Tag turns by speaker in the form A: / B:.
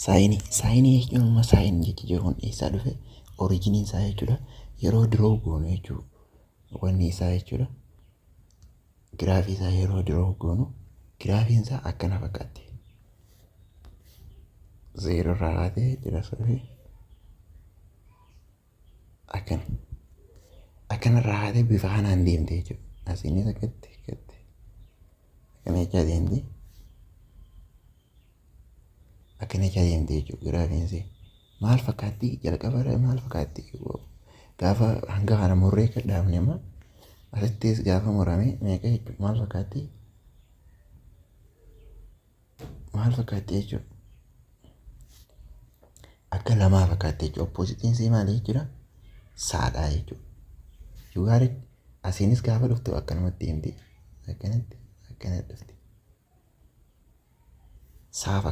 A: Sineii. Sineii jechuun amma sine jechi jiru kun eessaa dhufe? Originiin isaa jechuudha. Yeroo draw goonu jechuudha. Wanni isaa jechuudha. Giraafii isaa yeroo draw goonu, giraafiin isaa akkana fakkaatti. Zeeroo irraa kaatee jira, sorry. Akkana. Akkanarraa kaatee bifa kanaan deemte jechuudha. Asiinis akkatti akkatti. Akkana jechaa deemti. Akkana jechaa deemte jechuudha giraafiin isii. Maal fakkaatti jalqaba? Maal fakkaatti? Gaafa hanga kana murree kan dhaabne, amma asittis gaafa murame meeqa jechuudha? Maal fakkaatti? Maal fakkaatti jechuudha? Akka lamaa fakkaatti jechuudha. Oppositeiin isii maali jechuudha? Saadhaa jechuudha. You got it? Asiinis gaafa dhuftu akkanumatti deemti. Akkanatti akkanatti dhufti. Saa.